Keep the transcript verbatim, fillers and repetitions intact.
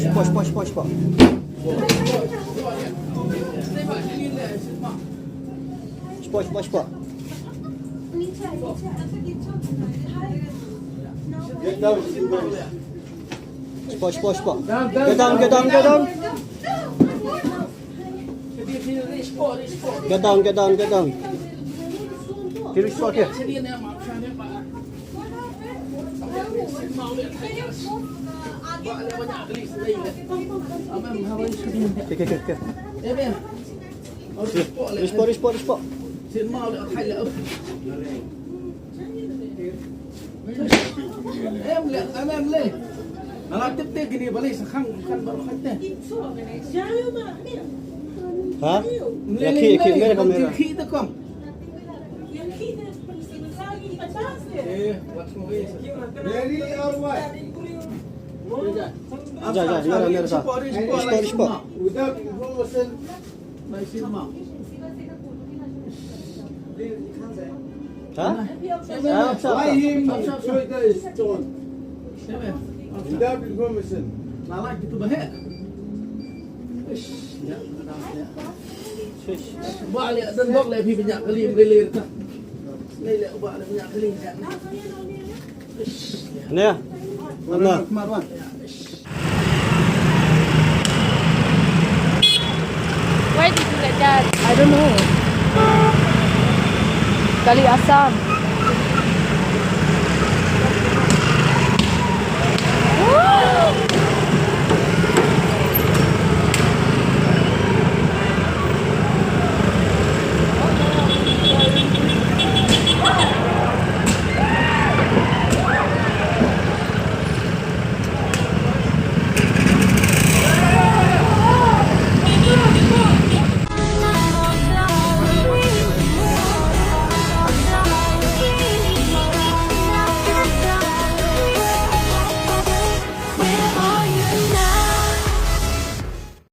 Shpo, shpo, shpo, shpo. Shpo, shpo, shpo. Shpo, shpo, shpo. Get down, get down, get down. Get down, get down, get down. Kiri spot here. Okay, okay, okay, okay. Respond, respond, respond. Em le, em, em le. Ala tip te kini balei sa khang kan baroh khat te. Ha? Em le, ya ki, em ki, le, mere kamera. Ki te kom. Eh, wat mo eh. Very all right. Ja, ja, mere, mere sa. Respond, respond. Without information, Ha? Why him throw the stone? Without information. Ba le dan dok le phi bnya kali le le ta. Le le ba le bnya kali le. Ne. Mana? Why did you like that? I don't know. Kali asam.